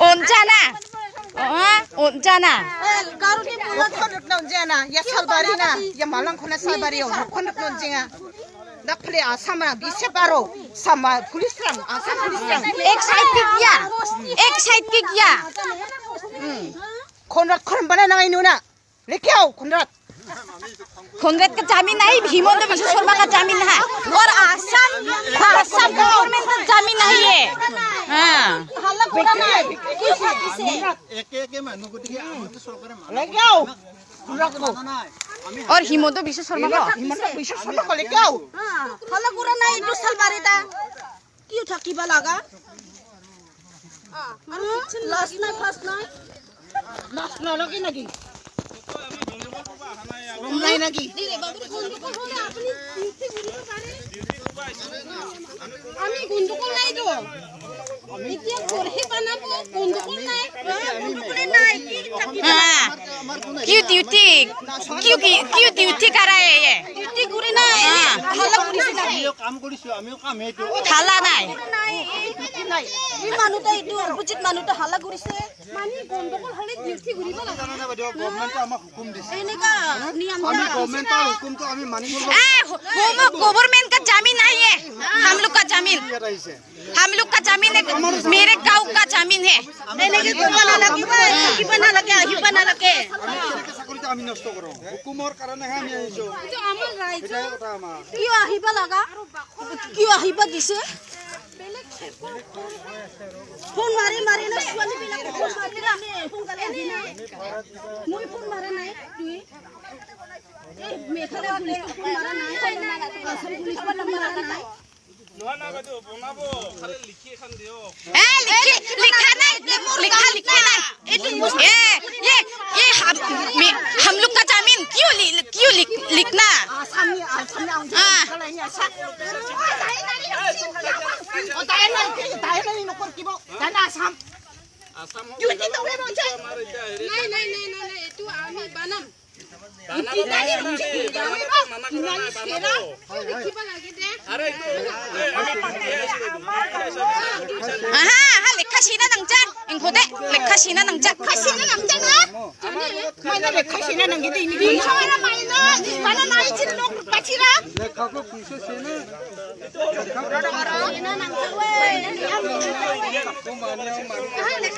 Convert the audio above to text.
Unjana. Oh, unjana. Ya salbarina ya malangkhona salbariyo rokhon nonjenga nakple asamra bise baro sama police rang Assam police rang एक side के किया, एक side के किया। खनरात खरम बानायनाङै नुना लेखायाव खनरात। कांग्रेस का जामीन नहीं, हिमंत बिश्व शर्मा का जामीन है और आसाम आसाम गवर्नमेंट का जामीन नहीं है। हाँ। একে একে মানুহ, গতিকে আমাৰতো চৰকাৰে মানুহ लेखायाव खनरातखौ और हिमंत बिश्व शर्मा का हिमन्त बिश्व शर्माखौ लेखायाव। হাল্লা কৰা নাই এইটো চালবাৰী দা কিয় থাকিব লাগা লাষ্ট নাই ফাৰ্ষ্ট নাই। লাষ্ট নালাগে নাকি নাই নাকি? আমি গণ্ডগোল নাইতো, এতিয়া ঘৰহে বানাব, গণ্ডগোল নাই, গণ্ডগোলে নাই কি থাকিব। हाँ, क्यों ड्यूटी क्यों क्यों ड्यूटी करा है ये? ডিউটি কৰি নাই, হাল্লা কৰিছে নাই। আমিও কাম কৰিছো, আমিও কাম সেইটো। হাল্লা নাই। নাই, এই মানুহটো এইটো অপজিট মানুহটো হাল্লা কৰিছে মানে গণ্ডগোল হ'লে ডিউটি কৰিব লাগে। জানানে বাইদেউ, গভমেণ্টে আমাক হুকুম দিছে। এনেকা নিয়ম। আমি গভমেণ্টৰ হুকুমটো আমি মানি চলিব। ए, गवर्नमेंट का जमीन नहीं है, हम लोग का जमीन। ইয়াত আহিছে। हम लोग का जमीन है, मेरे गांव का जमीन है। এনেকে কৰিব নালাগিব, থাকিব নালাগে, আহিব নালাগে। আমি কেনেকে চাকৰিটো আমি নষ্ট কৰোঁ? হুকুমৰ কাৰণেহে আমি আহিছোঁ, সেইটাই কথা আমাৰ। কিয় আহিব লগা, কিয় আহিব দিছে? ফোন মাৰি মাৰি না ছোৱালীবিলাকে ফোন মাৰি না সোনকালে আহি না। মই ফোন মাৰা নাই, তুই এই মেঘালয় পুলিচটো ফোন মাৰা নাই, আসাম পুলিচটো ফোন মাৰা নাই। ए, लिखी लिखा नहीं, लिखा लिखा नहीं। ये ये ये हम हम लोग का जमीन क्यों क्यों लिखना? आसामनि आसामनि आं खालायनि आसा दायनानि नखर किबो दाना आसाम डिउटि दौरे मोनसे। নাই নাই নাই নাই নাই, এইটো আমি বানাম। লিখিব লাগে দে। हाँ हाँ, लेखा सीना नंगजा इंखोदे, लेखा सीना नंगजा। खासिना नांजाना माइना लेखा सिना नांगे दैनि माइना माना नाइथिन नख बाथिरा। লেখাকো পিছে চেনে। নাংজাৱে। মানি।